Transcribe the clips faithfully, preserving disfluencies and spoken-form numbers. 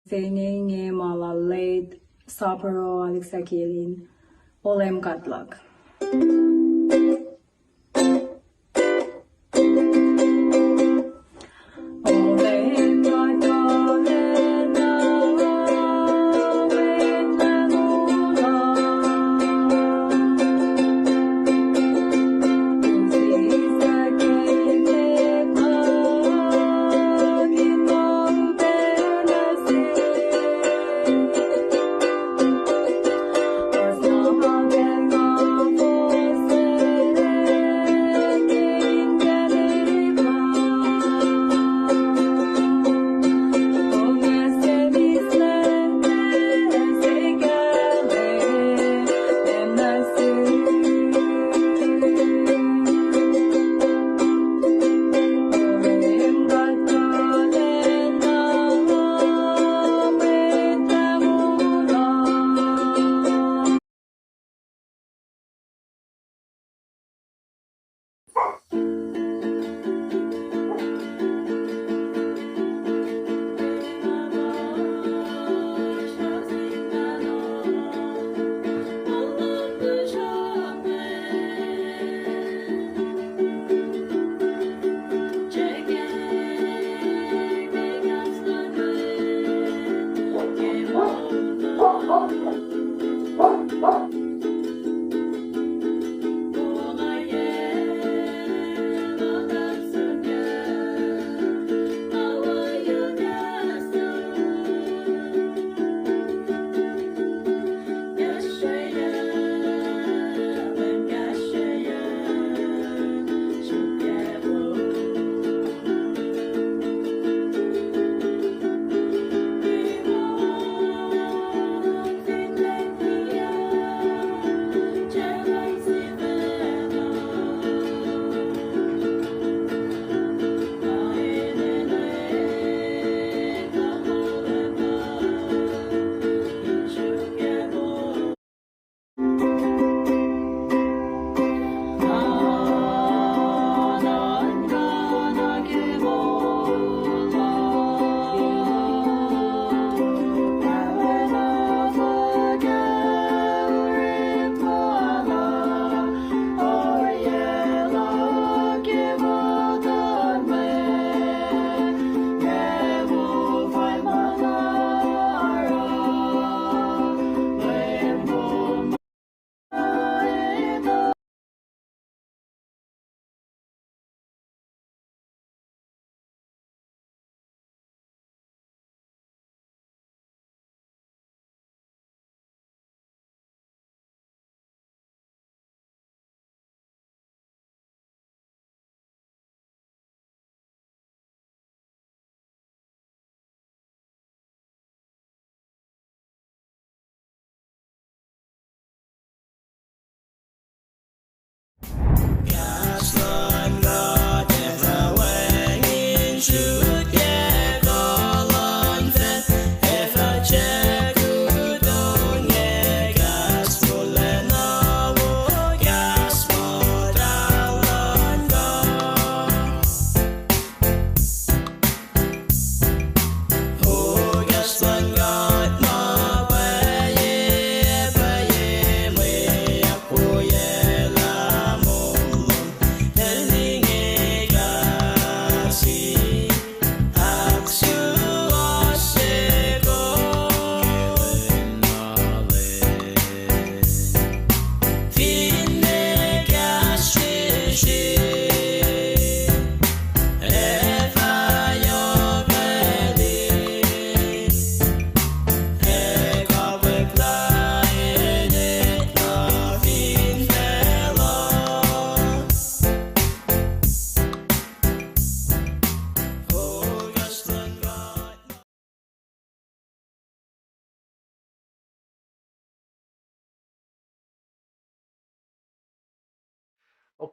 Se inge, inge ma lal late Sapro Alexa Kelin, O Leum God luhk.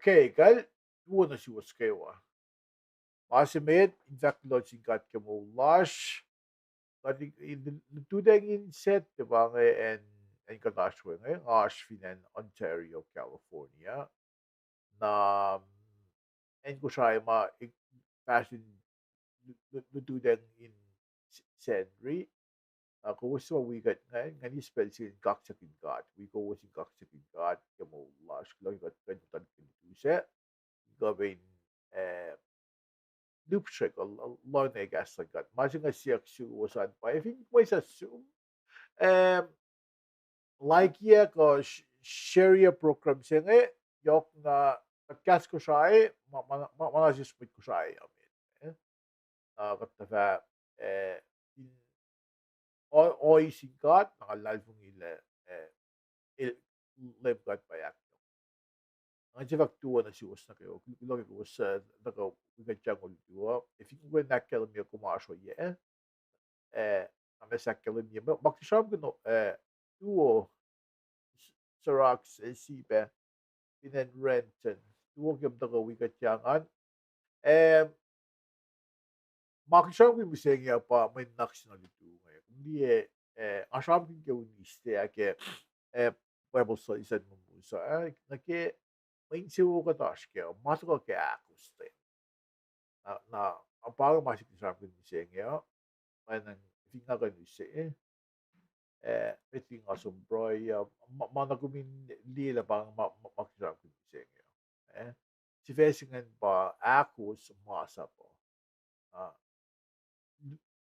Okay, kal, tuo nuh suwos kwewa. Ma se met, in fahk kuloh nuh sin God ke moul lasr. Kuht in, in lututacng in set, tiac pa inge acn, acn kuht oasr we inge, nga oasr fin acn Ontario, California. Na, acn Kosrae ma, eh, fahsr in lu-, lu-, lututacng in S-, Sacnri. Na kowos suc wi kuht ingacn, nga eis pacl se in kaksakihn God, wi kowos in kaksakihn God ke moul lasr, kuloh ke kuht kuh in muhta ke lutu sac, in kuh pac in, eh, lihpsre kuh l-, lohng kahs luhn God. Ma se nga siyuck suwos an pa, fin mwesah sum, eh, like-iyac kuh sh-, share-iyac program se inge, yohk na kuht kahs Kosrae, ma, ma, ma, ma na sesr mwet Kosrae, amen. Eh? Na kuht tuhfah, eh, in o-, ohiyac sin God, na nga luhlahlfongi lah, eh, el, Leum God pa ahkyohkye. Nga se fahk tuo nuh suwos nuh kwewa, kuloh ke kowos, eh, tuhkuh wi kuht yang olutu uh. Ac fin kuh in ahkkahlwemye kom oasr ohiyac, eh, nga muh ahkkahlwemye, ma, ma kuht sramsramkihn, eh, tuo, Sarak, eh, Sipa, fin acn Renton, tuo ke kom tuhkuh wi kuht yang an. Eh, ma kuht sramsramkihn mihsenge uh pa mwe nuhnak sin olutu inge. Kom liye, eh, nga sramsramkihn ke Wednesday ah ke, eh, Bible study sacn mihsenge, eh, nuh ke mwe insewowo kuht oasr kac, ma tuhkuh ke ahkostwen. Na, na, pa inge ma sikyak sramsramkihn mihsenge uh, ma na fin nga kuh in use, eh, met liki nga som pruhe uh, ma, ma na kom in liye lah pa inge ma, ma, ma sikyak sramsramkihn mihsenge uh. Eh, sifac se ingacn pa ahkos masap uh. Ah,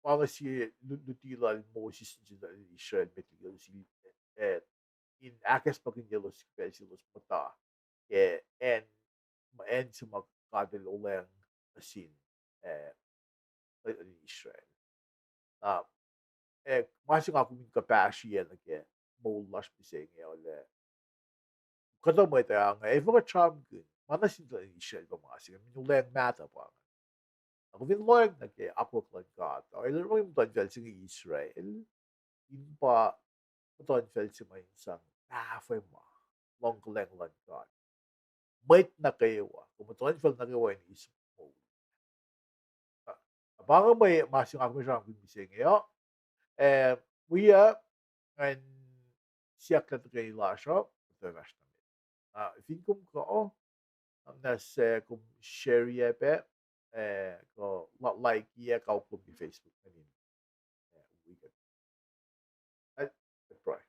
pa inge sie lu-, luti lal Moses nuh sin Israel met liki elos, eh, in ahkacsmakihnyelos ke pacl se elos muhta ke acn, acn se ma God El olweacng nuh sin, eh, Israel. Na, eh, ma se nga kom in kuhpahsriyac nuh ke moul lasr mihsenge uh lah kuhtuh mwet uh inge, efuh kuht sramsramkihn, ma nuh sin tuhlihk Israel pa ma se inge, min olweacng mahtuh pa inge. Na kom fin lohacng nuh ke akwuck luhn God, el oruh muhtuhnfacl se inge Israel, in pa muhtuhnfacl se ma in sang tahfwelah luhngkuhlwacng luhn God. Mwet nuh kwewa, kuh muhtuhnfacl nuh kwewa in eis moul. Na pa inge mwe ma se nga kom sramsramkihn mihsenge uh. Eh, wi uh, ngan siyuck lah tuhkweni lasr uh, kuht fahsr nuh met. Na fin kom kuh, na se kom share-iyac pac, eh, kuh la-, like-iyac, kaoklom ke Facebook ingacn. Eh, wi kuht, eh, pruhe.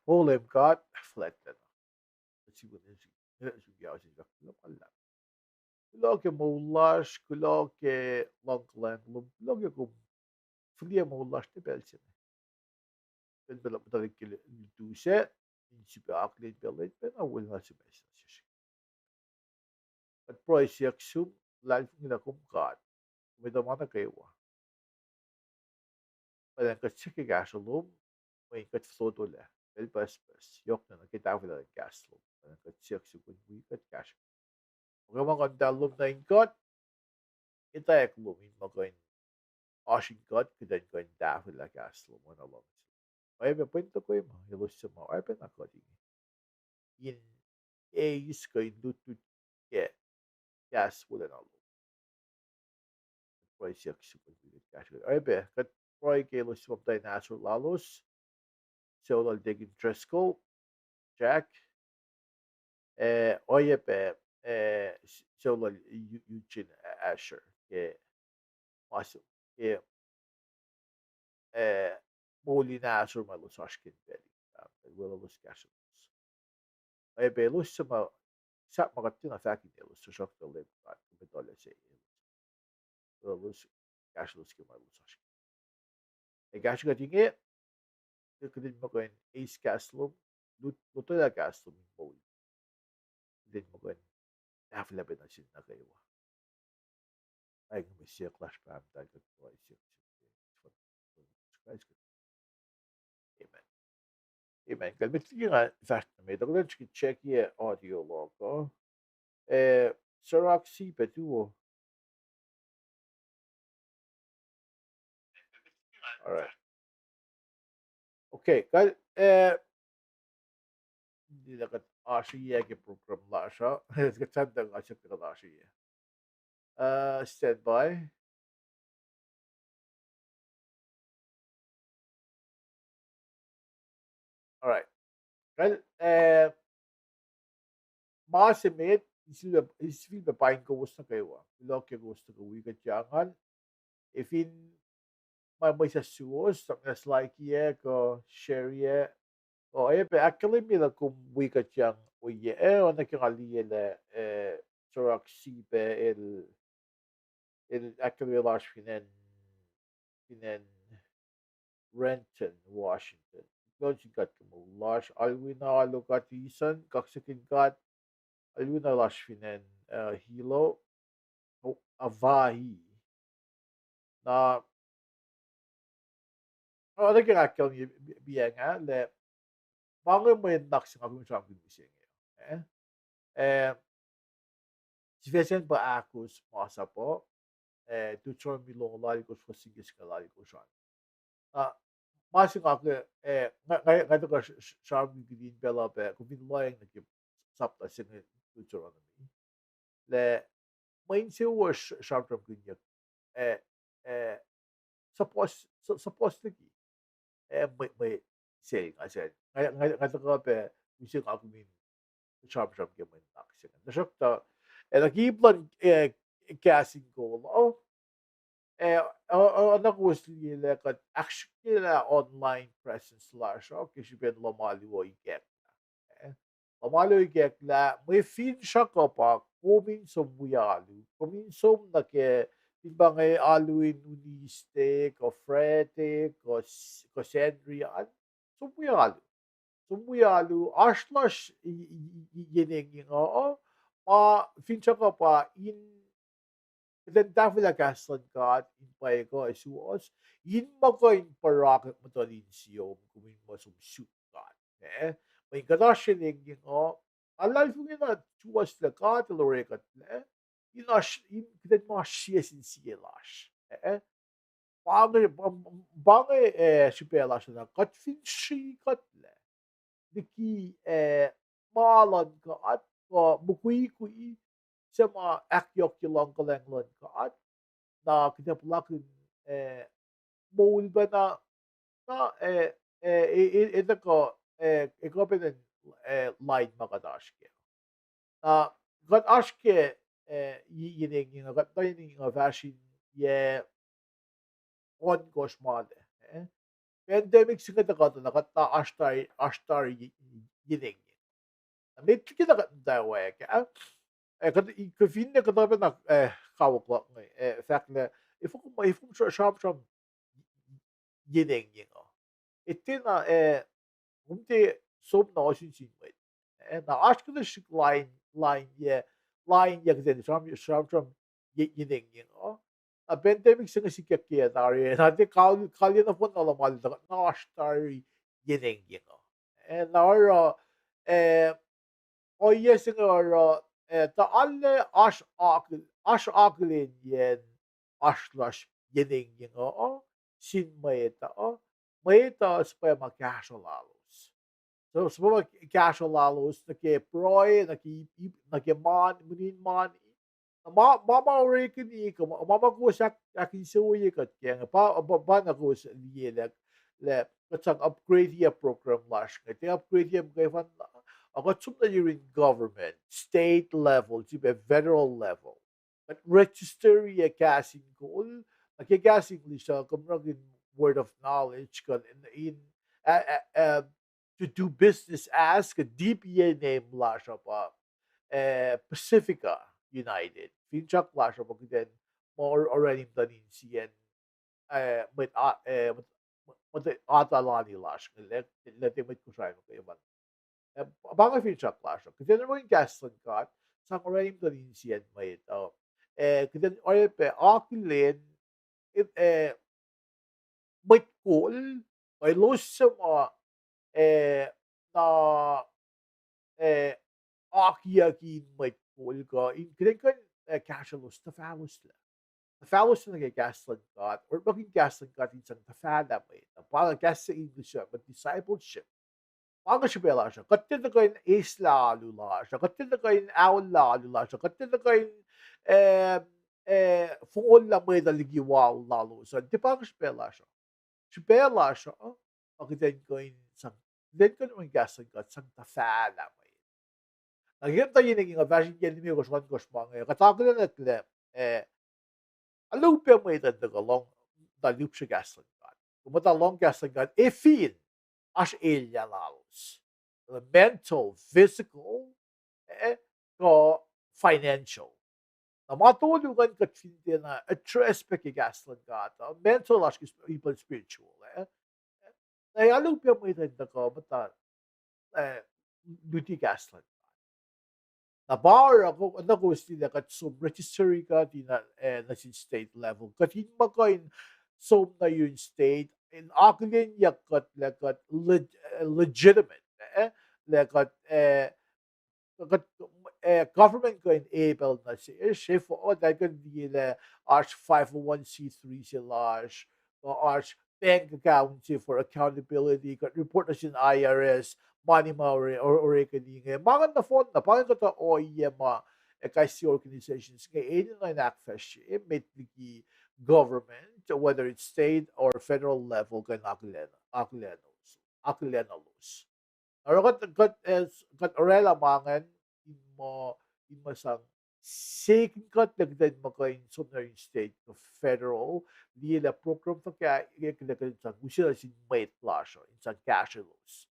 O Leum God fuhlwactlacna, kuloh ke moul lasr, kuloh ke luhngkuhlwacng lom, kuloh ke kom fihliyac moul lasr ke pacl se inge. Kuht muhtwacta ke lutu sac, in sifilpac akihlen pac lwen pacna wolacna se ma sesr. Kuht pruhe siyuck sum, luhlahlfongi lah kom God, kom etuh ma nuh kwewa. Pwacnwacng kuht siyuck ke kahsruh lom, mweyen kuht fototolah pacl pucspucs, yohkna nuh ke tahfwelah luhn kahs lom. Pwacnwacng kuht siyuck sum kom wi kuht, kahsruh kuht. Oke, ma kuh in tahfuh lom nuh in kuht, etwacack lom in ma kuh in oasr in kuht, kuht in kuh in tahfwelah kahs lom, oacna luhngse. Oacyacpac pweng tokwe ma elos suc ma oacyacpac na kuht inge, in eis kuh in lutlut ke kahs wolacna lom. Pruhe siyuck sum kom wi kuht, kahsruh kuht. Oacyacpac kuht pruhe ke elos suc ma muhta in ahsor lalos, sucu lal Deacon Driscoll, Jack, eh, oacyacpac, eh, s-, sucu lal Eu-, Eugene Asher ke ma se, ke, eh, moul in ahsor ma elos oasr ke pacl, ah, weluhlos, kahsrwelos. Oacyacpac elos suc ma, sahp ma kuht tiacna fahk in elos, tuhsruhktuh Leum God, kom etuh lah se elos, weluhlos, kahsrwelos ke ma elos oasr ke. Ac kahsruh kuht inge, kuht in ma kuh in eis kahs lom, lut-, lotwelah kahs lom in moul. Kuht in ma kuh in tahfwelah pac nuh sin nuh kwewa. Ac inge mwe siyuck lasr, Pahpah muhtahl, kuht pruhe siyuck sum ke Jisus Kraist. Amen. Amen. Kalmeet liki nga fahsr nuh met, ac kuht in srihke check-iyac audio log uh. Eh, Sarak, Sipa, tuo. All right. Okay, kal, eh, nila kuht oasriyac ke program lasr uh. Kuht santa nga siyuck kuht oasriyac. Uh, stand by. All right. Kal, eh, ma se met, sifilpac, sifilpac paing kowos nuh kwewa. Kuloh ke kowos tuhkuh wi kuht yang an. Ac fin ma mwesah suwos, tuh na slike-iyac kuh share-iyac. O, ac pac ahkkahlwemye lah kom wi kuht yang oyac, eh, oacna ke nga liye lah, eh, Torok Sipe el, el ahkkahlwemye lasr fin acn, fin acn Renton, Washington. Kuloh nuh sin God ke moul lasr, Alwina Alokatisan, kaksakihn God, Alwina lasr fin acn, eh, Hilo, Hawaii. Na, oacna ke nga ahkkahlwemye, eh, lah ma inge mwe nuhnak se nga kom sramsramkihn mihsenge. Eh? Eh, sifac sacn pa ahkos masap uh, eh, Deuteronomy longoul alkosr, fuhs singucul singucul alkosr an. Na, ma se nga ke, eh, nga, nga, nga tuhkuh s-, s-, sramsramkihn in pacl uh pac, kom fin lohacng nuh ke sapta se inge Deuteronomy. Lah, mwe insewowo s-, sramsramkihnyuck, eh, eh, suppose, su-, suppose liki, eh, mwe, mwe sel nga sel. Nga, nga, nga tuhkuh pac, use nga kom in sramsram ke mwe nuhnak se inge. Tuhsruhktuh, eh, nuh ke ip luhn, eh, Kahs in Kol uh, eh, o-, o-, oacna kowos liye lah kuht ahksrihkyelah online presence lasr uh ke srihpen lohm alu uh ikacklah. Eh, lohm alu uh ikacklah, mwe finsrak uh pa kom in som wi alu, kom in som nuh ke, fin pa inge alu in Eunice, kuh Fred, kuh S-, kuh Sandrian, som wi alu. Som wi alu, oasr lasr i-, i-, i-, yen engyeng uh, ma finsrak uh pa in kuht in tahfwelah kahs luhn God in pwacye kuh suwohs, in muh kuh in porak muhtuhn insiyom, kom in muh som suk God. Eh? Mweyen kuht oasr yen engyeng uh, nga luhlahlfongi na suwohs lah God El orekuhtlac, in oasr, in kuht in muh oasr sie sin sie lasr. Eh? Pa inge, pa inge, eh, srihpac lasr na, kuht fin srihkuhtlac liki, eh, ma luhn God, kuh mukwikwi, suc ma ahkyohkye luhngkuhlwacng luhn God, na kuht ac puhlakihn, eh, moul pacna, na, eh, eh, e, e, e tuhkuh, eh, e kuh pacna, eh, lain ma kuht oasr kac. Na kuht oasr kac, eh, i-, yen engyeng uh, kuht tuh yen engyeng uh fahsr in yac ohnkohsr ma lac, eh? Pandemic se inge tuhkuh tuh na kuht na oasr tari, oasr tari ye-, yen engyeng. Na met liki na kuht muhtwacwacack ah, eh, kuht, i-, kuh finne kuht oacyacpac na, eh, kawuck luhk inge, eh, fahk lah, efuh kom, efuh kom sra-, sramsram yen engyeng uh. Etuh na, eh, kom tiac som na ohsun sin mwet. Eh, na oasr kuhtuh srihk lain, lain yac, lain yac kuht in sram-, sramsram ye-, yen engyeng uh. Na pandemic se inge sikyak ke tari, na tiac kal-, kalye nohfohn na lohm alu, na oasr tari yen engyeng uh. Eh, na oruh, eh, ohiyac se inge oruh, eh, tuh arlac oasr akihlen, oasr akihlenyacn oasr lasr yen engyeng uh, sin mwet uh, mwet uh suhpwacma kahsruh lalos. So, suhpwacma kahsruh lalos nuh ke pruhe, nuh ke ip, ip, nuh ke mani, munin mani. Na ma, ma ma orekeni, kuh ma, ma ma kowos ahk-, ahkinsewowoye kuht kac inge, pa, pa, pa na kowos liye lah, lah kuht sang upgrade-i program lasr inge, tiac upgrade-i muhkwena, a kuht som nuh yurin government, state level, sifilpac federal level. Kuht register-i kahs in kol, nuh ke kahs English uh, kom orekmakihn word of knowledge, kuh in, in, uh, uh, uh, to do business as, kuh D B A name lasr uh pa, uh, Pacifica United. Finsrak lasr uh pa kuht in muh or-, orani muhtuhn insiyacn, uh, mwet, uh, uh, mwet, mwet Atalani lasr, lah, lah tiac mwet Kosrae muhkwena. Eh, pa inge finsrak lasr uh. Kuht in orekmakihn kahs luhn God, sang orani muhtuhn insiyacn mwet uh. Eh, kuht in oacyacpac akihlen, eh, eh, mwet kol, kuh elos suc ma, eh, na, eh, akiyucki in mwet kol kuh, in kuht in kuh in, eh, kahsrwelos tuhfahlos lah. Tuhfahlos nuh ke kahs luhn God, orekmakihn kahs luhn God in sang tuhfahlah mwet. Na pa inge kahs se English uh, but discipleship. Pa inge srihpac lasr uh. Kuht tiac tuhkuh in eslah alu lasr uh. Kuht tiac tuhkuh in aollah alu lasr uh. Kuht tiac tuhkuh in, eh, eh, fohnlah mwet uh liki wal lalos uh. Tiac pa inge srihpac lasr uh. Srihpac lasr uh, pa kuht in kuh in sang, kuht in kuh in orekmakihn kahs luhn God sang tuhfahlah mwet. Na ke kuht tuh yen engyeng uh fahsr in yac limekohsr ohnkohsr ma inge, kuht akihlen lah, eh, alu pac mwet uh tuhkuh lohng, muhta lihpsre kahs luhn God, kuh muhta lohng kahs luhn God, ac fin oasr elyah lalos, mental, physical, eh, kuh financial. Na ma tolu ingacn kuht fin tiacna address pac ke kahs luhn God, uh, mental oasr ke sp-, ipal spiritual, eh. Na alu pac mwet in tuhkuh muhta, eh, luti kahs luhn God. Na pa oruh, na kowos liye lah kuht som register kuht in, eh, nuh sin state level. Kuht in muh kuh in som nuh yurin state in akihlenyuck kuht lah kuht leg-, eh, legitimate, eh, lah kuht, eh, kuht, eh, government kuh in epel nuh sesr, sef, oh, that kuh in liye lah oasr five oh one c three se lasr, kuh oasr bank account se for accountability, kuht report nuh sin I R S, mani ma ore-, or-, orekeni inge. Ma ingacn nohfohn na, pa ingacn kuhtuh ohiyac ma, eh, kais sie organizations inge enenuh in ahkfahsrye met liki government, whether it's state or federal level, kuh in akihlen-, akihlen-, akihlenulos. Oruh kuht, kuht, eh, kuht oraclah ma ingacn in muh, in muh sang sekin kuht lah kuht in muh kuh in som nuh yurin state kuh federal, liye lah program fuhkah, eh, kuht in sang use nuh sin mwet lasr uh in sang kahsrwelos.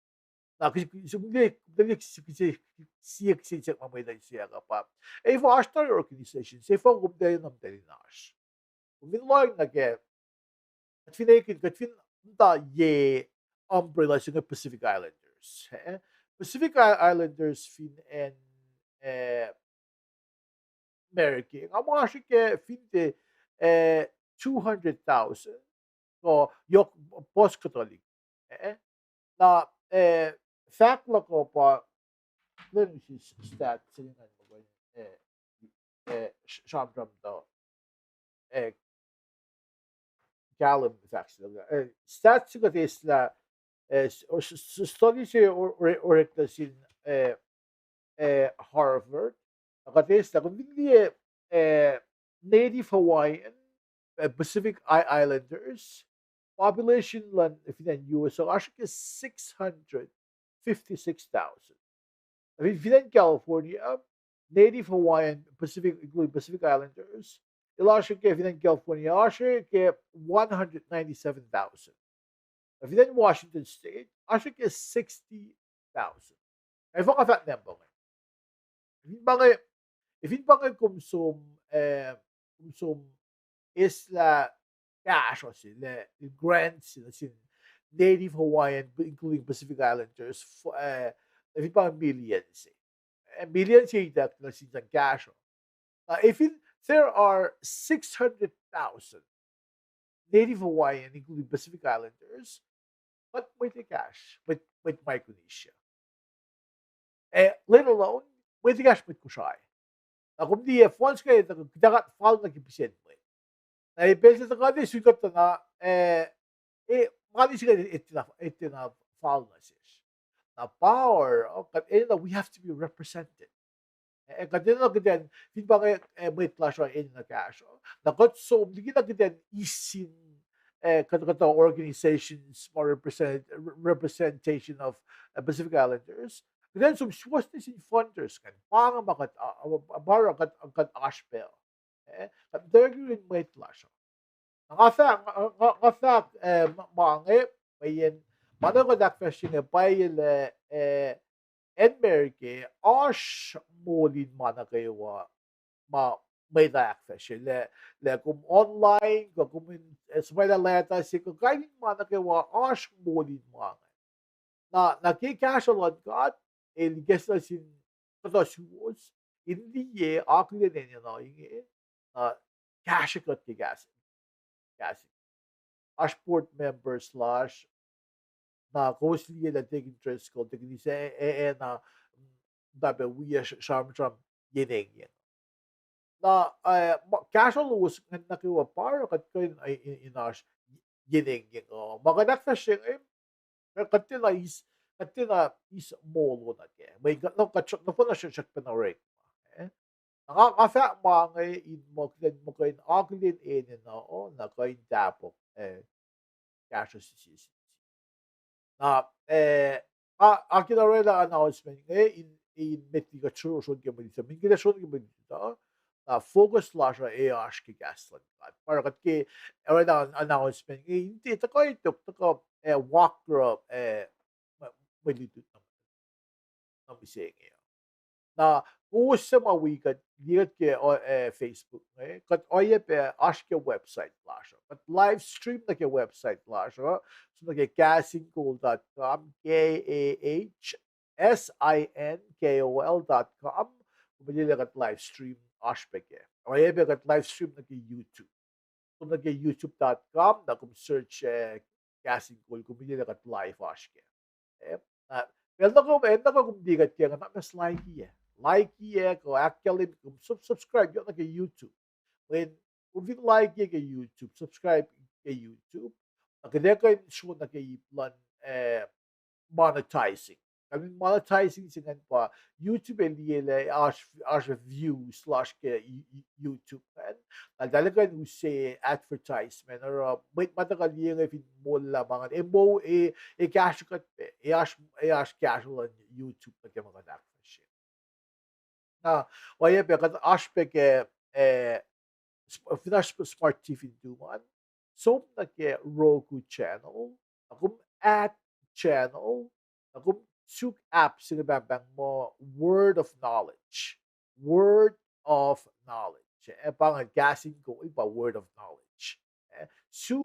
Na kihs-, kihs-, kihs-, sie kihsen siyuck ma mwet uh siyuck uh pa, efuh oasr tari organization, efuh kom tiac enamtahl in oasr? Kom fin lohacng nuh kac, kuht fin ekihn, kuht fin muhta ye umbrella se inge Pacific Islanders, eh? Pacific I-, Islanders fin acn, eh, America, nga muh oasr ke fin tiac, eh, two hundred thousand, kuh yohk puhs kuhtuhlihk, eh? Na, eh, fahk luhk uh pa, let me see stats se ingacn, eh, eh, s-, sramsram tuh, eh, kahlwem fahk se, eh, stats se kuht eislah, eh, s-, o-, s-, s-, study se o-, ore-, oreklah sin, eh, eh, Harvard. Na kuht eislah, kom fin liye, eh, Native Hawaiian, eh, Pacific I-, Islanders, population luhn fin acn U S uh oasr ke six hundred fifty-six thousand. Fin, fin acn California, Native Hawaiian, Pacific, including Pacific Islanders, el oasr ke fin acn California, oasr ke one hundred ninety-seven thousand. Fin acn Washington State, oasr ke sixty thousand. Ac fah nga fahk nampa inge. Fin pa inge, fin pa inge kom som, eh, kom som eislah kahsruh se, lah grant se nuh sin Native Hawaiian, including Pacific Islanders, f-, eh, fin pa inge million se. Eh, million se itucklac nuh sin sang kahsruh. Na, if in, there are six hundred thousand Native Hawaiian, including Pacific Islanders, kuht mwet ekahsr, mwet, mwet Micronesia. Eh, let alone, mwet ekahsr mwet Kosrae. Na kom liye, fons ke, kuht ac fal nuh ke pisen mwet. Na e pacl se tuhkuh ne sun kuht tuh na, eh, eh, mani se kuht etuh na, etuh na fal nuh sesr. Na pa oruh, kuht enenuh, we have to be represented. Eh, kuht enenuh kuht in, fin pa inge, eh, mwet lasr uh enenuh kahsruh. Na kuht som liki na kuht in eis sin, eh, kuht, kuht organizations ma represent, representation of, eh, Pacific Islanders. Kuht in som suwohs nuh sin funders ingacn. Pa inge ma kuht, ah, ah, pa oruh kuht, kuht oasr pac. Eh, kuht muhtwacwacack yurin mwet lasr uh. Nga fahk, nga, nga, nga fahk, eh, ma, ma inge, mweyen, ma na kuht ahkfahsrye inge pwacye lah, eh, acn America, oasr moul in ma nuh kwewa, ma mwet uh ahkfahsrye, lah, lah kom online, kuh kom in, eh, suhpwaclah leta se, kuh kain in ma nuh kwewa, oasr moul in ma inge. Na, na ke kahsruh luhn God, el ikacslah sin kuhtuh suwos, in liye akihlen enenuh inge, na kahsrwe kuht ke kahs, kahs. Oasr board members lasr, na kowos liye lah Deacon Driscoll, Deacon Isa, e, e, e, na, mm, tapac wi sramsram yenengyeng. Na, eh, ma, kahsruh lowos ingacn nuh kwewa pa oruh kuht kuh in, in, in oasr yenengyeng uh. Ma kuht ahkfahsrye inge, kuht tiacna eis, kuht tiacna eis moul nuh kac. Mweyen kuht, no, kuht sruhk, nohfohn na sruhk, sruhk pacna orekma. Eh? Na nga, nga fahk ma inge in muh kuht in, muh kuh in akihlen enenuh uh, na kuh in tahpuhk, eh, kahsruh sisi. Na, eh, a, a kena orwaclah announcement inge in, in met liki kuht srohsrohn ke mwe luti, min kuht srohsrohn ke mwe luti uh. Na focus lasr uh ac oasr ke kahs luhn God. Pa oruh kuht ke, oruh na announcement inge, in tiac tuhkuh tok, tuhkuh, eh, walk through, eh, mwe, mwe lutlut na, na mihsenge uh. Na, kowos suc ma wi kuht, liye kuht ke, uh, eh, Facebook inge, kuht oacyacpac oasr ke website lasr uh. Kuht live stream nuh ke website lasr uh, som nuh ke kahs in kol dot com, K A H S I N K O L dot com, kom liye lah kuht live stream oasr pac kac. Oacyacpac kuht live stream nuh ke YouTube. Kom nuh ke youtube dot com, na kom search, eh, Kahs in Kol, kom liye lah kuht live oasr kac. Eh, na, pacl nuh kom, eh, nuh kom liye kuht kac, na must like-i, eh. Like-i, eh, kuh ahkkahlwemye kom sub-, subscribe yohk nuh ke YouTube. Mweyen kom fin like-i ke YouTube, subscribe ke YouTube, na kuht ac kuh in sro nuh ke ip luhn, eh, monetizing. Kalmen monetizing se ingacn pa YouTube ac liye lah oasr, oasr views lasr ke y-, y-, YouTube ingacn. Na eltahl kuh in use advertisement, oruh mwet ma tuhkuh liye inge fin molwelah ma ingacn, ac mo-, ac, ac kahsruh kuht pac, ac oasr, ac oasr kahsruh luhn YouTube nuh ke ma kuht ahkfahsrye. Na, oacyacpac kuht oasr pac ke, eh, sp-, fin oasr sp-, smart T V in tuman, som nuh ke Roku channel, na kom add channel, na kom suk app se inge pahngpahng muh Word of Knowledge. Word of Knowledge. Eh, pa ingacn Kahs in Kol pa Word of Knowledge. Eh, suk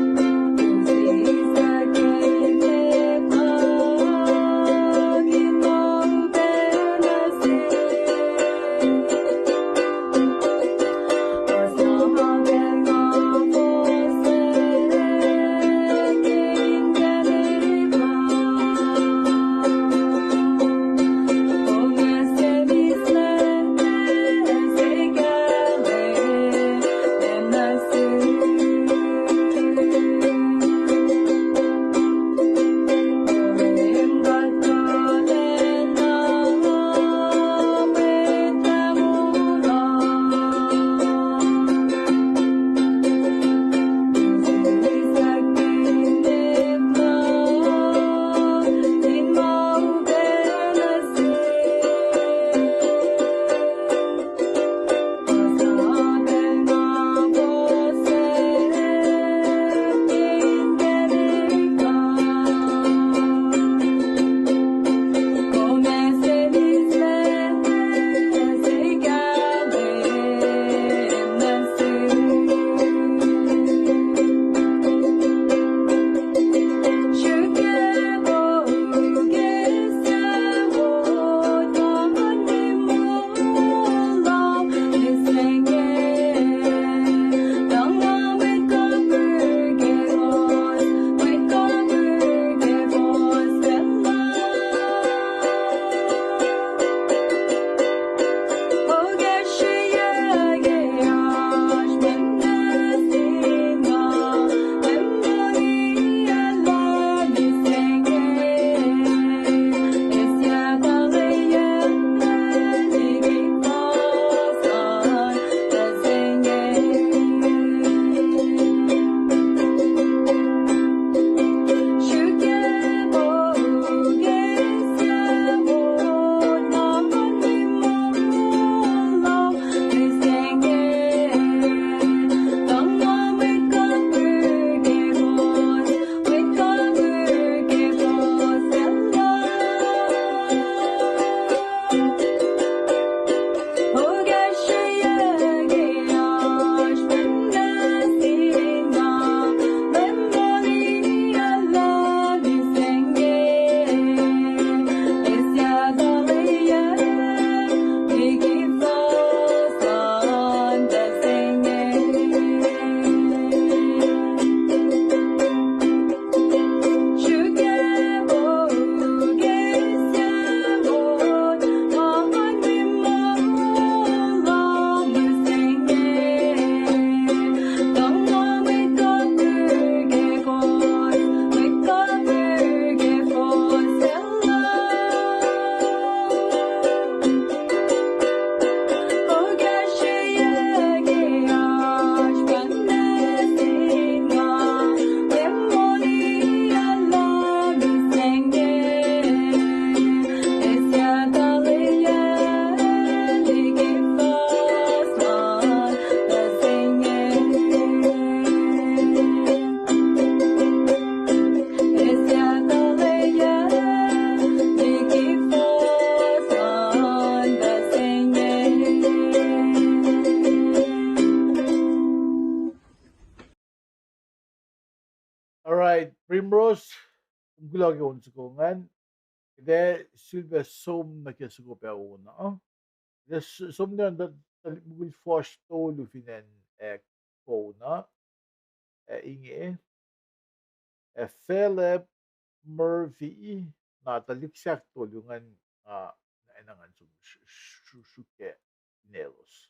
All right, Primrose, kom kuloh ke on soko ingacn. Kuht ac sulpac som nuh ke soko pac on uh. Kuht ac s-, som nuh ke tuhlihk mukul fuhsr tolu fin acn, eh, Kona, eh, inge, eh, Philip Murphy, na tuhlihk sahk tolu ingacn, ah, na engan som sru-, sru-, sruhke inelos.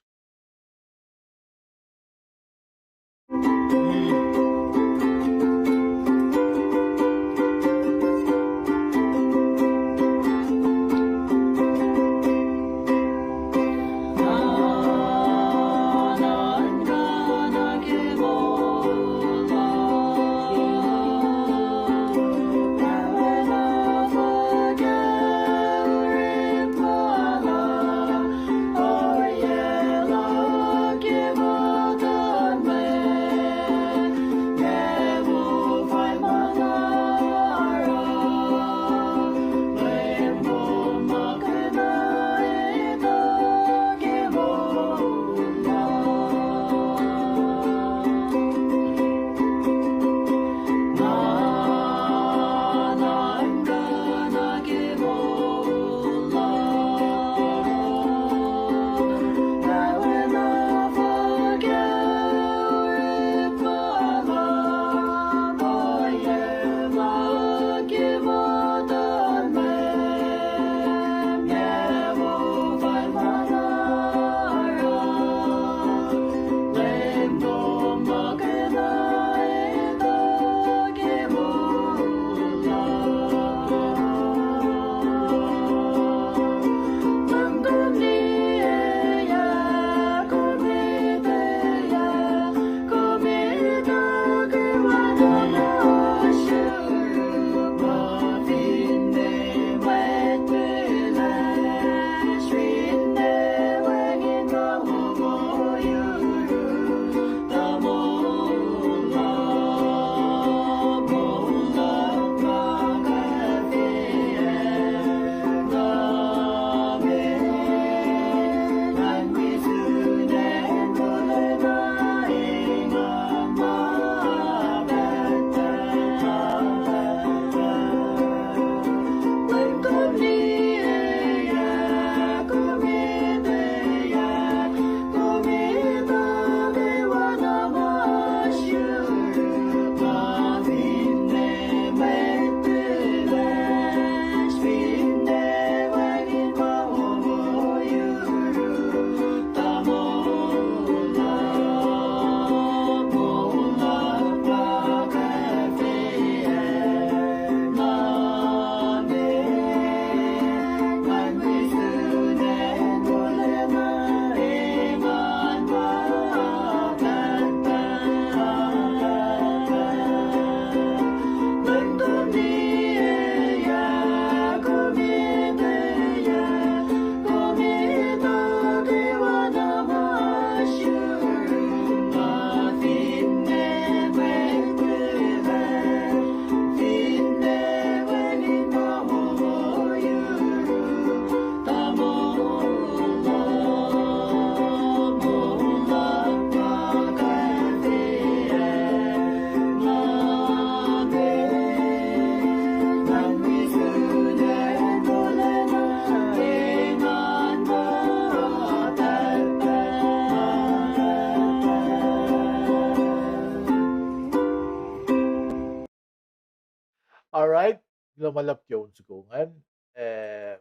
All right, kuloh ma luhlahp ke on soko ingacn. Eh,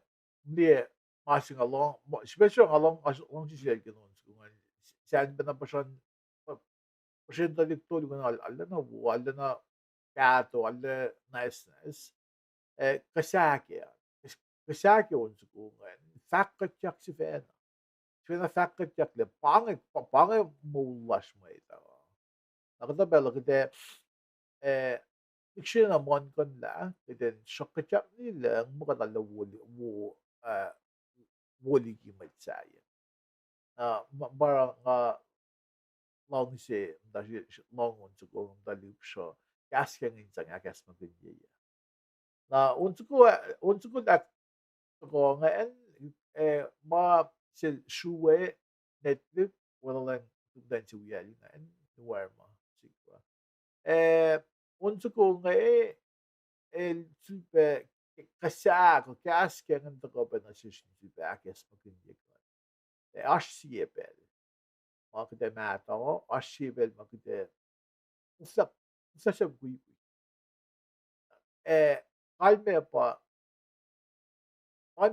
liye ma se nga lohng, ma, special nga lohng, lohng sisilac ke on soko ingacn. Sahp pacna puhsren, puhsren tuhlihk tolu ingacn arulacna wo, arulacna kahto, arulacna nwacsnwacs. Eh, kuh sahk, kuh sahk on soko ingacn fahkkuhtyak sifacna. Sifacna fahkkuhtyak lah pa inge, pa, pa inge moul lasr mwet uh. Na kuhtuh pacl uh kuht ac, eh, lihksreni muhlkuhnlah, kuht in sruhkkuhtyak ni lucng muh kuht arlac wo, wo, eh, wo liki mwet sahyac. Na ma, ma nga luhngse muhta, lohng on soko muhta lihpsruh, kahs ke inge in sang ahkacsmakihnye. Na on soko, on soko lah soko ingacn, eh, ma sel srue Netflix, welahlang tutan se wial ingacn, nuwer ma sikwa. Eh, on soko inge, el sulpac, ke kahs, ke kahs ke ingacn tuhkuh pac nuh sesr in sulpac ahkacsmakihnye kuht. Ac oasr sie pacl ma kuht ac mahtuh, oasr sie pacl ma kuht ac uflah, uflah suc mukwikwi. Ac kalmac pa, pa,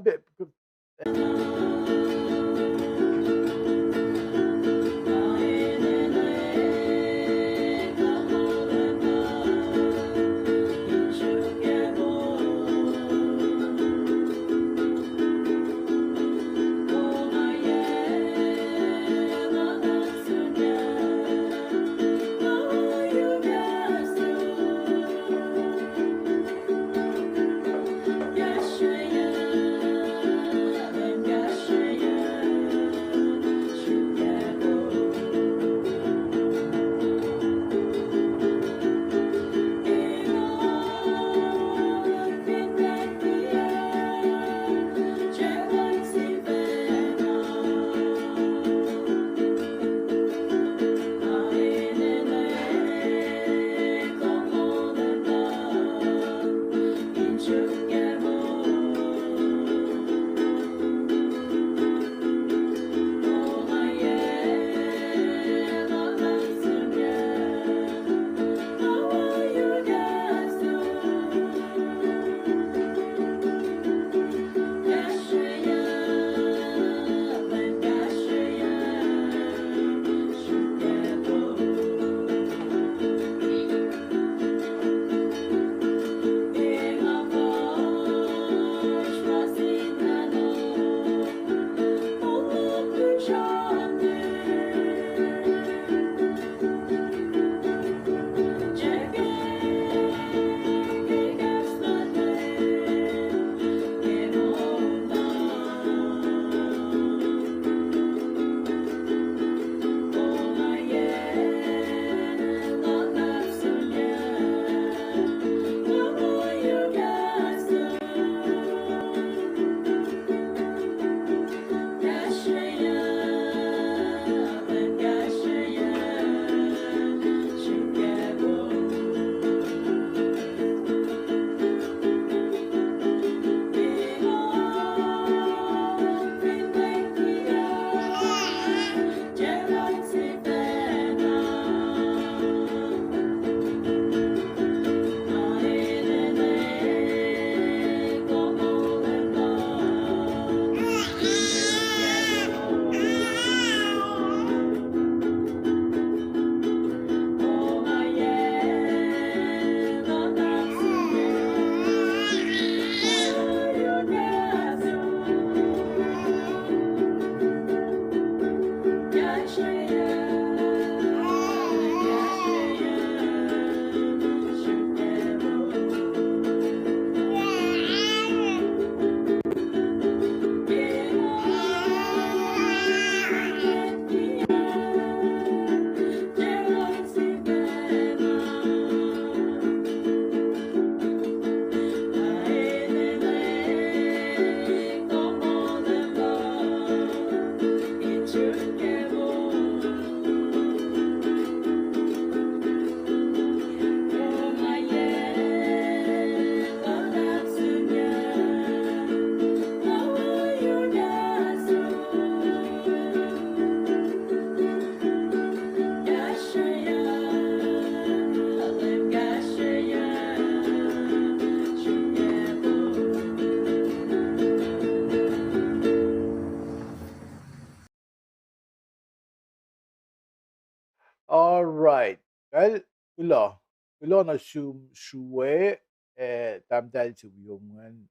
All right. Well, kuloh. Kuloh nuh sum sruwe, eh, tahmtahel se wiom ingacn,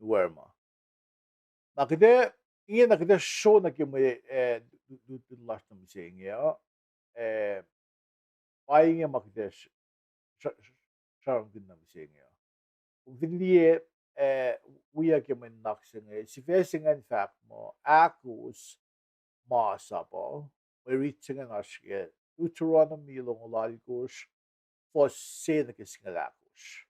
Nuerma. Na kuht ac, inge na kuht ac sro nuh ke mwe, eh, lutlut lasr nuh mihsenge uh. Eh, pa inge ma kuht ac s-, s-, sramsramkihn nuh mihsenge uh. Kom fin liye, eh, wiyuck ke mwe nuhnak se inge, sifac se ingacn fahk muh ahkos masap uh, mwe rit se ingacn oasr ke Deuteronomy longoul alkosr, fuhs se nuh ke singucul ahkosr.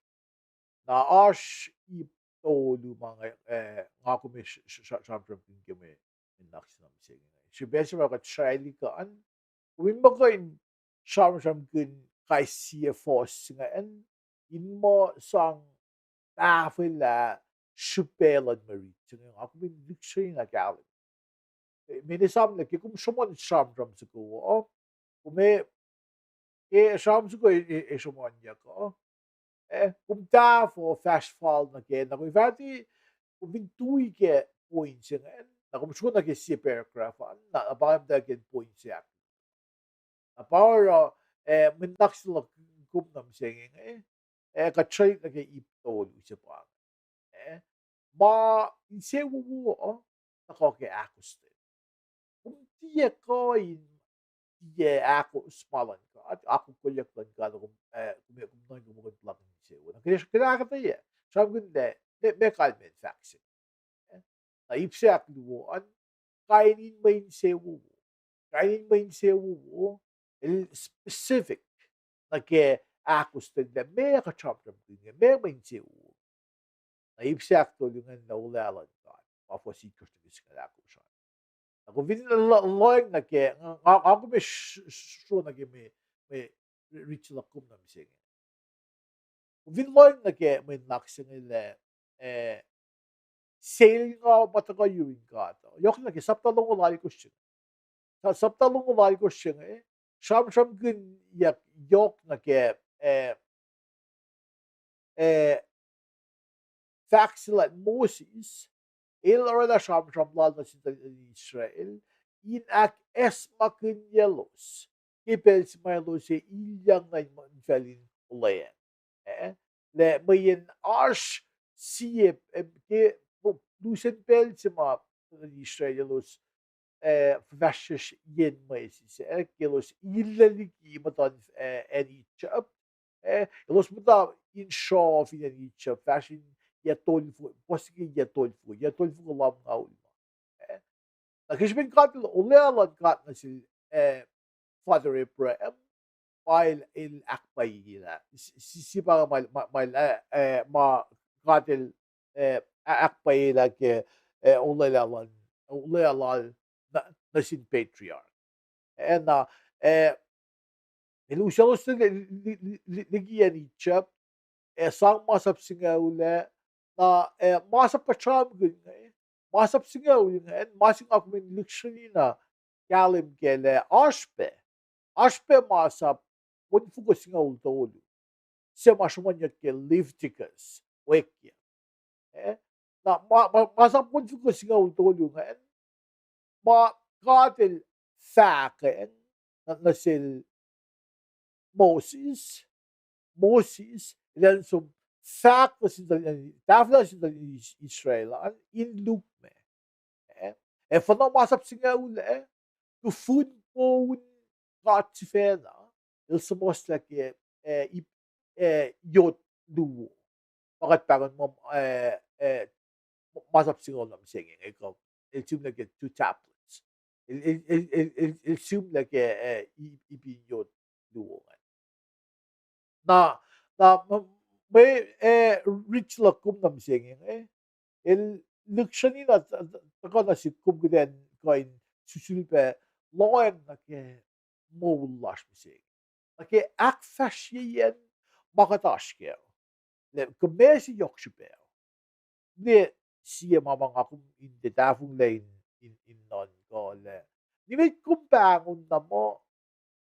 Na oasr ip tolu ma nga, eh, nga kom ac s-, s-, s-, sramsramkihn ke mwe nuhnak se nuh mihsenge inge. Srihpac se ma kuht sralihk an, kom in muh kuh in sramsramkihn kais sie fohs se ingacn, in muh sang tahfwelah srihpac luhn mwe rit se inge, nga kom in lihksreni na kahlwem. Eh, mwe esamlah ke kom sruhmuhn sramsram soko uh, kom e, ke sramsram soko e, e, e sruhmuhnyuck uh, eh, kom tahfuh fahsr fal nuh ke, na kom fahti, kom fin tui ke point se ingacn, na kom sruhmuhn nuh ke sie paragraph an, na, na pa muhta ke point se ahk. Na pa oruh, eh, mwe nuhnak se luhk kom nuh mihsenge inge, eh, kuht srwaclihk nuh ke ip tolu se pa inge. Eh, ma insewowo uh, tuhkuh ke ahkostwen. Kom tiac kuh in tiac ahkos ma luhn God, akwuckwuckyuck luhn God, kom, eh, kom, kom nuhnkuh muh kom puhlakihn insewowo. Na kuht, kuht ahkuhtweyac, sramsramkihn lah, me, meac kalmacn fahk se. Eh, na ip se ahkluo an, kain in mwe insewowo. Kain in mwe insewowo, el specific nuh ke ahkostwen lah meac kuht sramsramkihn inge, meac mwe insewowo. Na ip se ahktolu ingacn lah olwelah luhn God, pa fuhs itkohsr nuh ke singucul ahkosr an. Na kom fin lo-, lohacng nuh ke, nga, nga, nga kom ac s-, s-, sruhmuhn nuh ke mwe, mwe ri-, rit se luhk kom nuh mihsenge. Kom fin lohacng nuh ke mwe nuhnak se inge lah, eh, selnga ma tuhkuh yurin God uh, yohk nuh ke sapta longoul alkosr se inge. Sa-, sapta longoul alkosr se inge, sramsramkihnyuck yohk nuh ke, eh, eh, fahk se lah Moses, el orwaclah sramsram lal nuh sin tuhlihk nuhtin Israel, in ahkacsmakihnyaclos ke pacl se ma elos ac ilyak nuh in, infacl in olweacng. Eh, lah mweyen oasr sie, eh, ke lusen pacl se ma tuhlihk nuhtin Israel elos, eh, fuhfahsryucsr yen Moses, eh, ke elos ilyak liki muhtuhn, eh, acn Egypt, eh, elos muhta in sruoh fin acn Egypt fahsr in yac tolfo-, puhs ke yac tolfo-, yac tolfoko lumngaul ma. Eh, na ke srihpen God el olwelah luhn God nuh sel, eh, Father Abraham, pa el, el ahkpwacyelah. Si, si, si pa ma, ma, ma, eh, eh, ma God el, eh, a-, ahkpwacyelah ke, eh, olwelah lal, olwelah lal nuh, nuh sin patriarch. Eh, na, eh, el usaclos li-, li-, li-, li-, liki acn Egypt, eh, sang masap singucul ah, na, eh, masap kuht sramsramkihn inge, masap singucul ingacn, ma se nga kom in lihksreni na kahlwem kac lah oasr pac, oasr pac masap onfoko singucul tolu se ma sruhmuhnyuck ke Leviticus, Wacngihn. Eh, na ma, ma, masap onfoko singucul tolu ingacn, ma God el fahkacng nuh, nuh sel Moses, Moses el an som fahk nuh sin tuhlihk, tahfwelah nuh sin tuhlihk Is-, Israel an in lukmac. Eh, ac fuhnuh masap singucul ah, tufun poun God sifacna, el suhmuhslah ke, eh, ip-, eh, yot luo. Ma kuht pahngon muh, eh, eh, masap singucul nuh mihsenge, eh, kuh, el sihmlac ke two tablets. El, el, el, el, el, el sihmlac ke, eh, i-, ipin yot luo ingacn. Na, na, m-, mwe, eh, rit se luhk kom nuh mihsenge, eh, el lihksreni na t-, t-, tuhkuh nuh sihk kom kuht in kuh in susulpac lohacng nuh ke moul lasr mihsenge, nuh ke ahkfahsryeyacn ma kuht oasr kac uh, lah kom ma se yohk srihpac uh. Ne sie ma ma nga kom in tiac tahfonglac in, in, in nuhnkuh lah nimet kom pahngon na muh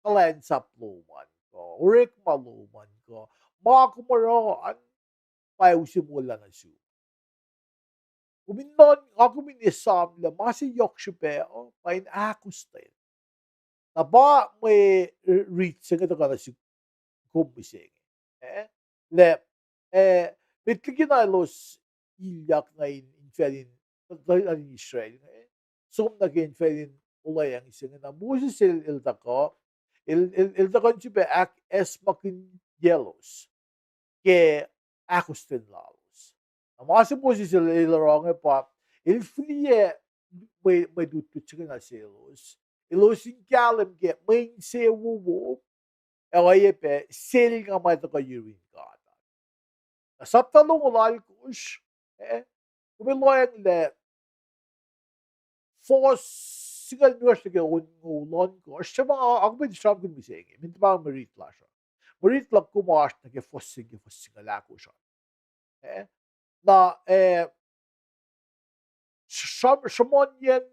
kuhlwacnsap lom an kuh orekma lom an kuh ma kom oruh an, pa use moullah nuh sum. Kom in nuhnkuh, nga kom in esamlah ma se yohk srihpac uh pa in ahkostwen. Na pa mwe rit se inge tuhkuh nuh sihk kom mihsenge, eh, lah, eh, met liki na elos ilyak nuh in, infacl in, tuhlihk nuhtin Israel inge, eh, som nuh ke infacl in olweacng se inge, na Moses el, el tuhkuh, el, el, el tuhkuh in srihpac ahkacsmakihnyelos ke ahkostwen lalos. Na ma se Moses el, el oruh inge pa, el fihliyac mwe, mwe lutlut se inge nuh selos, elos in kahlwem ke mwe insewowo, ac oacyacpac selnga ma tuhkuh yurin God. Na sapta longoul alkosr, eh, kom lohacng lah fuhs singucul limekohsr nuh ke onngoul ohnkohsr, se ma nga kom in sramsramkihn mihsenge, min tuh pa mwe rit lasr uh. Mwe rit luhk kom oasr nuh ke fuhs se ke fuhs singucul ahkosr an. Eh, na, eh, sram-, sruhmuhnyacn,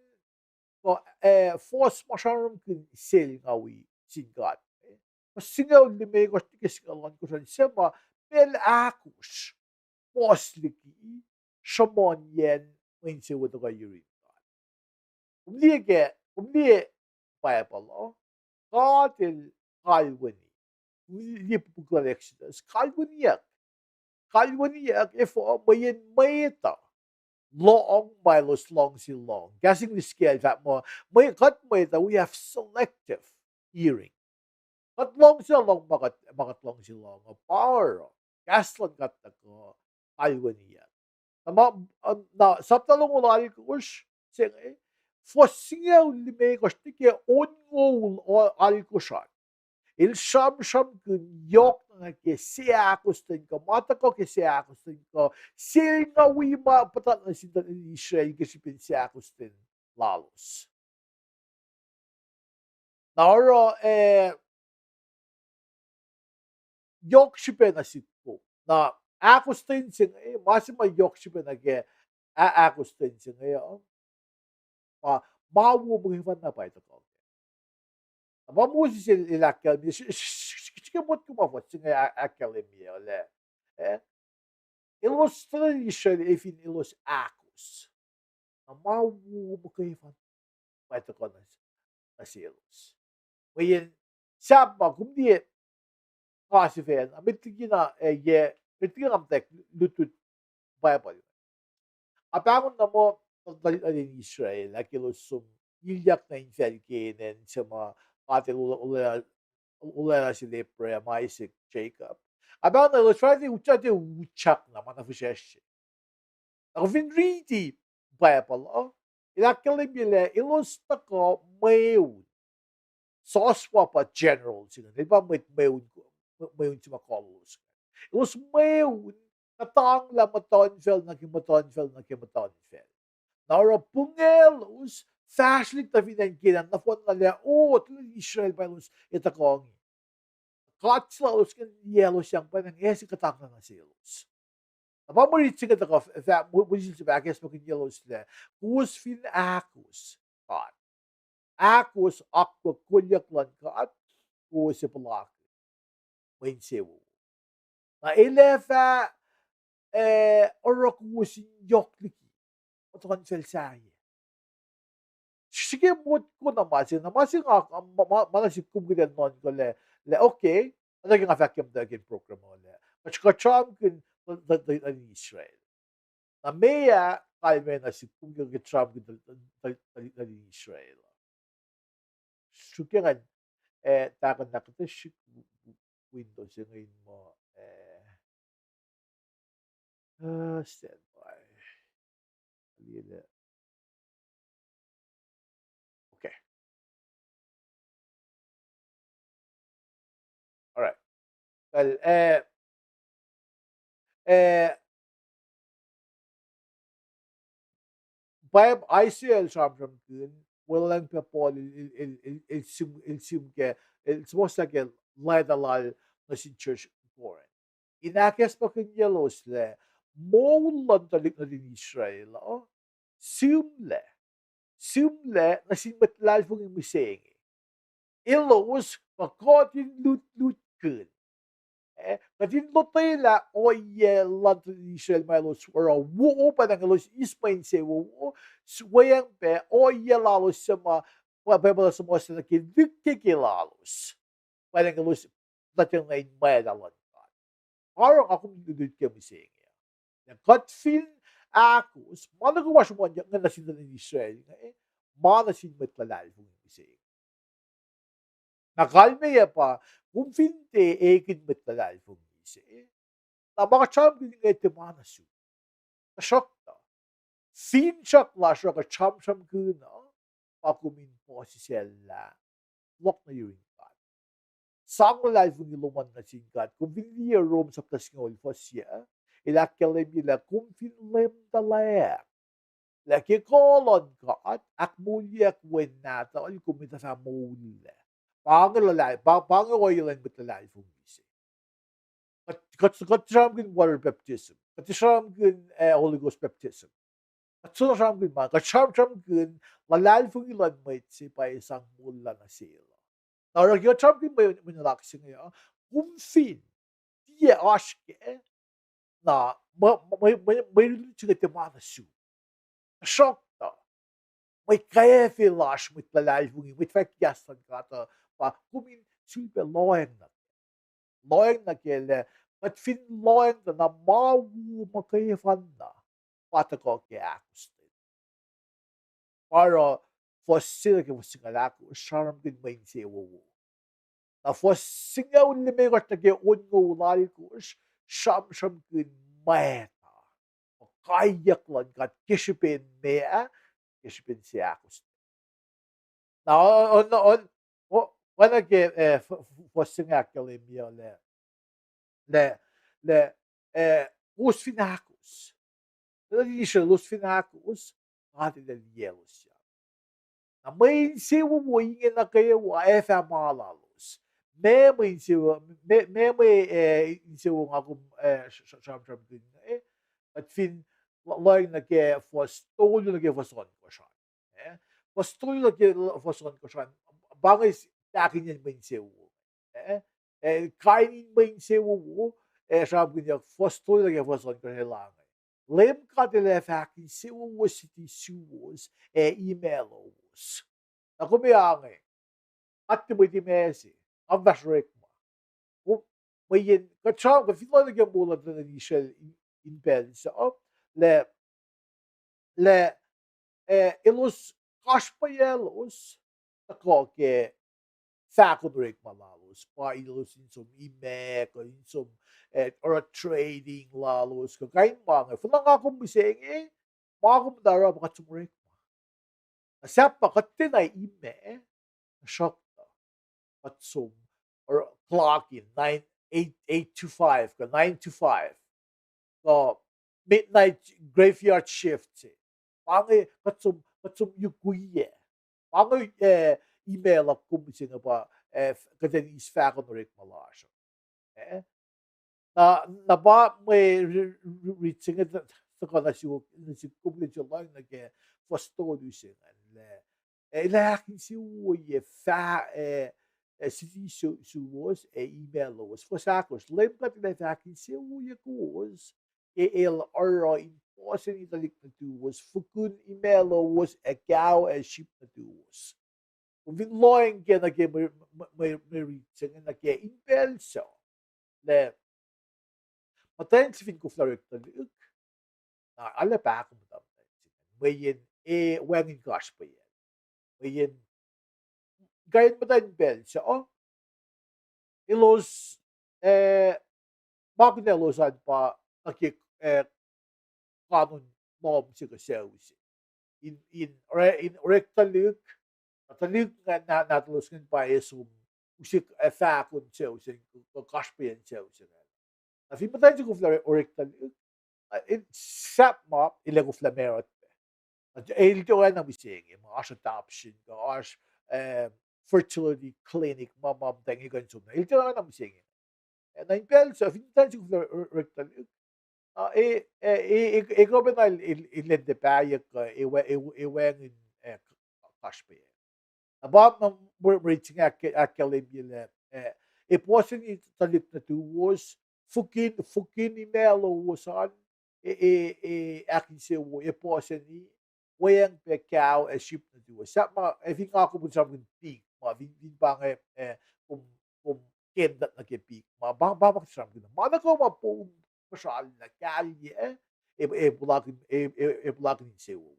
eh, fuhs ma sramsramkihn selngawi sin God. Eh, fuhs singucul limekohsr nuh ke singucul ohnkohsr an se ma pacl ahkosr puhs liki sruhmuhnyacn mwe insewowo tuhkuh yurin God. Kom liye ke, kom liye Bible uh, God el kalweni. Liye puk luhn Exodus, kalweniyuck. Kalweniyuck efuh? Mweyen mwet uh lohng ma elos luhngse lohng. Kahs English ke el fahk muh, mwe-, kuht mwet uh, we have selective hearing. Kuht luhngse lohng ma kuht, ma kuht luhngse lohng uh, pa oruh kahs luhn God tuhkuh kalweniyuck. Na ma, na sapta longoul alkosr se inge, fuhs singucul limekohsr nuh ke onngoul alkosr an, el sramsramkihn yohk na nuh ke seahkostwen kuh ma tuhkuh ke seahkostwen kuh selngawi ma puhtat nuh sin tuhlihk Israel ke srihpen seahkostwen lalos. Na oruh, eh, yohk srihpac nuh sihk kom. Na ahkostwen se inge, ma se ma yohk srihpac nuh ke a-, ahkostwen se inge uh, ma, ma wo muhkwena pa tuhkuh. Na pa Moses el, el ahkkahlwemye, srihke motko ma fuhs se inge ahkkahlwemye lah, eh, elos tuhlihk Israel e fin elos ahkos, na ma wo muhkwena pa tuhkuh nuh selos. Mweyen sahp ma kom liye nga sifacna, met liki na, eh, yac, met liki na nga muhtwacwacack lutlut Bible, nga pahngon na muh tuhlihk nuhtin Israel ah ke elos som ilyak nuh infacl Canaan se ma God el olwelah sel Abraham, Isaac, Jacob. Nga pahngon na elos fah tiac utyak na ma na fihsracsr. Na kom fin riti Bible uh, el ahkkahlwemye lah elos tuhkuh mweun. Joshua pa general se inge, el pa mwet mweun, mweun se ma kolos. Elos mweun kuhtanglah muhtuhnfacl nuh ke muhtuhnfacl nuh ke muhtuhnfacl. Na oruh pungaclos fahsrwelihk nuh fin acn Canaan nohfohnna lah, o, tuhlihk Israel pa elos ac tuhkuh inge. God se lalos ingacn, yac elos yang pwacnwacng, ac se kuhtanglah nuh selos. Na pa mwe rit se inge tuhkuh, Moses el fahk, ahkacsmakihnyelos lah, kowos fin ahkos God, ahkos akwuck kolyuck luhn God, kowos ac puhlakihn mwe insewowo. Na el ac fah, eh, oruh kowos in yohk liki muhtuhnfacl sahyac. Srihke motko na ma se, na ma se nga, ma, ma, ma nuh sihk kom kuht in nuhnkuh lah, lah, okay, oacna ke nga fahk ke muhtwacwacack in program uh lah, kuht, kuht sramsramkihn tuhlihk nuhtin Israel. Na meac kalmac nuh sihk kom ke kuht sramsramkihn tuhlihk nuhtin Israel? Srihke ngan, eh, tahkuh na kuhtuh srihk window se inge in muh, eh, uh, stand by. Okay. All right. Well, eh, eh, Bible, Isaiah el sramsramkihn, weluhlwacng pac Paul el, el, el, el, el sihm, el sihm ke, el suhmuhslah ke leta lal nuh sin church Corinth in ahkacsmakihnyelos lah moul luhn tuhlihk nuhtin Israel uh sihmlac, sihmlac nuh sin mwet luhlahlfongi mihsenge. Elos pa kuht in lutlutkihn, eh, kuht in lotwelah ohiyac luhn tuhlihk Israel ma elos oruh wo, pwacnwacng elos eis mwe insewowo, weacng pac ohiyac lalos se ma, pa, Bible suhmuhslah nuh ke lihkkeke lalos, pwacnwacng elos nuhtin in mwacta luhn God. Oruh nga kom lutlut ke mihsenge, lah kuht fin ahkos ma nuh kwewa sruhmuhnyuck inge nuh sin tuhlihk nuhtin Israel inge, ma nuh sin mwet luhlahlfongi mihsenge. Na kalmeyac pa, kom fin tiac ekihn mwet luhlahlfongi se, na ma kuht sramsramkihn inge tiac ma nuh sum. Tuhsruhktuh finsrak lasr uh kuht sramsramkihn uh pa kom in puhsisacllah, fohlohk nuh yurin God, sang luhlahlfongi lom an nuh sin God. Kom fin liye Rom sapta singucul fuhs yac, el ahkkahlwemye lah kom fin leum tuhlac, lah ke kuh luhn God ahkmoulyacl Wen Nahtuhl, kom etuh fah moul lac. Pa inge luhlal-, pa, pa inge ohiyac luhn mwet luhlahlfongi se. Kuht, kuht, kuht sramsramkihn water baptism. Kuht sramsramkihn, eh, Holy Ghost baptism. Kuht soenna sramsramkihn ma, kuht sramsramkihn luhlahlfongi luhn mwet se pa ac sang moul lal nuh sel uh. Na oruh ke kuht sramsramkihn mwe, mwe nuhnak se inge uh, kom fin tiac oasr kac, na mwe, mwe, mwe, mwe riti se inge tiac ma nuh sum. Tuhsruhktuh, mwet kwacfe lasr, mwet luhlahlfongi, mwet fahk kahs luhn God uh, pa kom in sulpac lohacng nuh kac. Lohacng nuh kac lah, kuht fin lohacng tuh na ma wo muhkwena, pa tuhkuh ke ahkostwen. Pa oruh fuhs se nuh ke fuhs singucul ahkosr, sramsramkihn mwe insewowo. Na fuhs singucul limekohsr nuh ke onngoul alkosr, sramsramkihn mwacta, kaiyuck luhn God ke srihpen meac, ke srihpen seahkostwen. Na, on, on, oacna ke, eh, fuhs se inge ahkkahlwemye lah, lah, lah, eh, kowos fin ahkos. Elos fin ahkos, God El liyaclos. Na mwe insewowo inge nuh kwewa ac fah ma lalos. Meac mwe insewowo, meac, meac mwe, eh, insewowo nga kom, eh, sramsramkihn inge, kuht fin lohacng nuh ke fuhs tolu nuh ke fuhs ohnkohsr an. Eh, fuhs tolu nuh ke fuhs ohnkohsr an, pa inge tahkihnyacn mwe insewowo. Eh, kain in mwe insewowo, eh, sramsramkihnyuck fuhs tolu nuh ke fuhs ohnkohsr ah inge. Leum God El ac fah ahkinsewowo city suwos ac imac lowos. Na kom inge, nga tiac mwet imac se, nga fahsr orekma. Mweyen kuht sramsram, kuht fin lohacng nuh ke moul luhn tuhlihk nuhtin Israel in, in pacl sac, lah, lah, eh, elos kasrpweaclos tuhkuh ke fahkon orekma lalos, pa elos in som imac, kuh in som, eh, oruh trading lalos, kuh kain ma inge. Finne nga kom mihsenge, ma kom muhta oruh pa kuht som orekma. Na sahp pa kuht tiacna imac, tuhsruhktuh kuht som, oruh clock in nine, eight, eight to five, kuh nine to five, kuh midnight graveyard shift se. Pa inge kuht som, kuht som yukwiyac. Pa inge, eh, imac luhk kom mihsenge pa, eh, kuht in eis fahkon orekma lasr. Eh? Na, na pa mwe ri-, ri-, rit se inge tuhkuh nuh sihk, nuh sihk kom ke lohacng nuh ke fuhs tolu se ingacn lah, eh, El ac ahkinsewowoye fah, eh, eh, city su-, suwos ac imac lowos. Fuhs ahkosr, Leum God El ac fah ahkinsewowoye kowos ke El oruh in puhseni tuhlihk nuhtuwos, fukihn imac lowos ac cow ac sheep nuhtuwos. Kom fin lohacng ke nuh ke mwe, mwe, mwe, mwe rit se inge nuh ke in pacl sac, lah muhtwacn se fin koflah orek tuhlihk, na arlac pahkomuhta muhtwacn se inge. Mweyen e wacngihn kasrpweyacl. Mweyen kain muhtwacn pacl sac, elos, eh, ma kunalos an pa nuh ke, eh, kanon lohm se kuh sucu se. In, in, ore-, in orek tuhlihk, tuhlihk na, na, nahtuhlos ingacn pa e som use, eh, fahkon sucu se, kuh kasrpweyacn sucu se ingacn. Na fin muhtwacn se koflah orek tuhlihk, ah, el sahp ma el ac koflah married pac. El tiac oacna mihsenge, ma oasr adoption, kuh oasr, eh, fertility clinic, ma, ma muhtweng kuh in som. El tiac oacna mihsenge. Eh, na in pacl sac, fin muhtwacn se koflah orek tuhlihk, ah, e, e, e, e, e kuh pacna el, el, el lwen tiac pahyuck, ah, e wa-, e, e wacngihn, eh, kasrpweyacl. Na pa mwe, mwe rit se inge ahk-, ahkkahlwemye lah, eh, e puhseni tuhlihk nuhtuwos, fukihn, fukihn imac lowos an, e, e, e, ahkinsewowo, e puhseni, weacng pac cow ac sheep nuhtuwos. Sahp ma, eh, fin nga kom sramsramkihn pig, ma fin, fin pa inge, eh, kom, kom kenda nuh ke pig, ma pa, pa, pa sramsramkihn. Ma nuh kwewa ma poun, puhsrallah, kahlyac, e, e puhlakihn, e, e, e puhlakihn insewowo.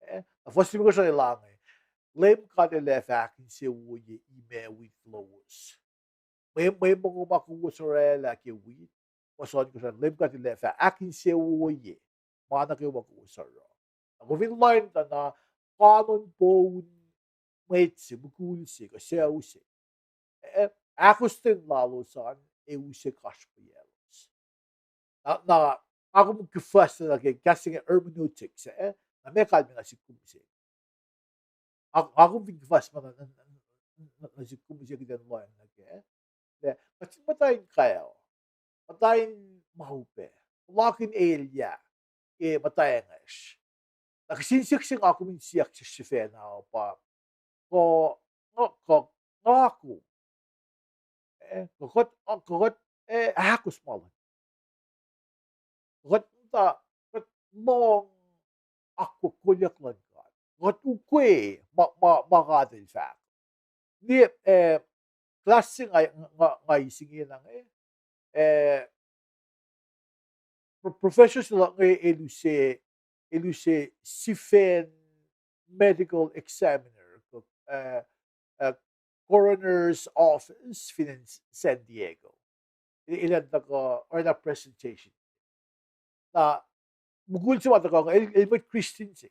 Eh, na fuhs limekohsr an el inge, Leum God El ac fah ahkinsewowoye imac wheat lowos. Mwe, mwe mongo ma kowos orwaclah ke wheat, fuhs ohnkohsr an, Leum God El ac fah ahkinsewowoye ma nuh kwewa kowos oruh. Na kom fin lohacng tuh na kanon poun mwet se, mukul se, kuh sucu se, eh, ahkostwen lalos an ac use kasrpweyaclos. Na, na, nga kom kuhfuhs nuh ke kahs se inge hermeneutics, eh, na meac kalmac nuh sihk kom se. Nga, nga kom fin kuhfuhs ma nuh, nuh, nuh, nuh sihk kom se kuht in lohacng nuh kac, eh, kuht fin muhta in kac uh, muhta in ma upac, puhlakihn elyah ke muhtwacngwacsr. Na kihsen siyuck se nga kom in siyuck sesr sifacna uh pa, kuh, kuh, kuh nga kom, eh, kuh kuht, kuh kuht, eh, ahkos ma luhn, kuht muhta, kuht lohng akwuck kolyuck luhn God, kuht ukwe ma, ma, ma God El fahk. Liye, eh, class se nga, nga, nga eis ingena inge, eh, pro-, professor se luhk inge el use, el use sifen medical examiner, uh, uh, coroner's office fin acn San Diego. El, el an tuhkuh oruh na presentation. Na mukul se ma tuhkuh inge, el, el mwet Christian se.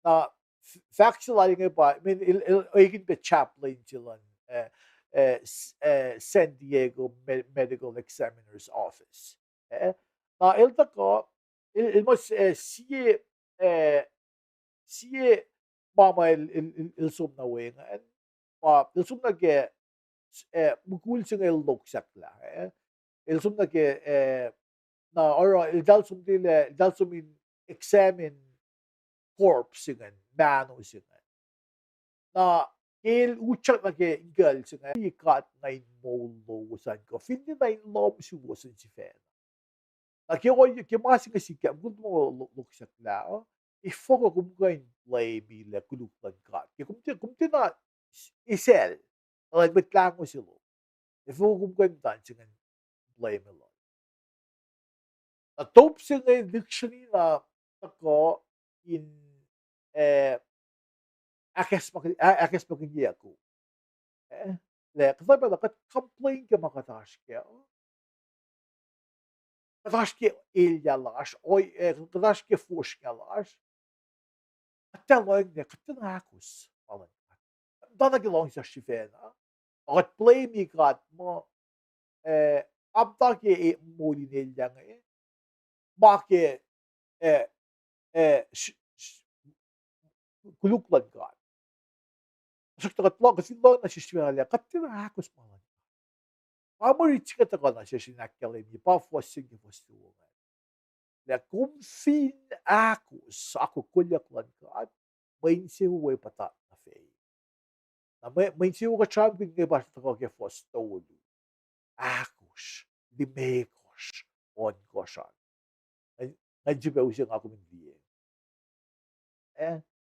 Na f-, fahk se lal inge pa, I mean, el, el ekihn pac chaplain se luhn, eh, eh, s-, eh, San Diego Me-, Medical Examiner's Office. Eh, na el tuhkuh, el, el muh, eh, sie, eh, sie ma ma el, el, el, el som nuh we ingacn, pa el som nuh ke, eh, mukul se inge el loksacklah, eh, el som nuh ke, eh, na oruh eltahl som tilac, eltahl som in examine corpse se ingacn, mahno se ingacn. Na ke el utyak nuh ke inkucl se ingacn, God, na in moul lowos an kuh finne na in lohm suwos in sifacna. Na ke, ke ma se inge sikyak, mukul tuhma lo-, loksacklah uh, efuh kuh kom kuh in blame-i lah koluk luhn God ke kom tiac, kom tiacna s-, esacl, elan Mwet Lahngo se lom. Efuh kuh kom kuh in muhta in se ingacn blame lal. Na top se inge lihksreni na tuhkuh in, eh, ahkacsmak-, ah-, ahkacsmakihnyeyuck, eh, lah kuhtuh pacl uh kuht complain ke ma kuht oasr kac, kuht oasr ke elyah lasr, o, eh, kuht oasr ke fosrngah lasr. Kuht tiac lohng na, kuht tiacna ahkos ma luhn God. Muhtana ke luhngse sifacna, kuht blame-i God muh, eh, apta ke e-, moul in elyah inge, ma ke, eh, eh, s-, s-, koluk luhn God. Tuhsruhktuh kuht lohng, kuht fin lohng nuh sesr sifacna lah kuht tiacna ahkos ma luhn God. Pa mwe rit se inge tuhkuh nuh sesr in ahkkahlwemye, pa fuhs se ke fuhs luo ingacn. Lah kom fin ahkos akwuck kolyuck luhn God, mwe insewowo ac puhtat nuh fac. Na mwe, mwe insewowo kuht sramsramkihn inge pa tuhkuh ke fuhs tolu, ahkosr, limekohsr, ohnkohsr an. Ngan, ngan sifilpac use nga kom in liye. Eh,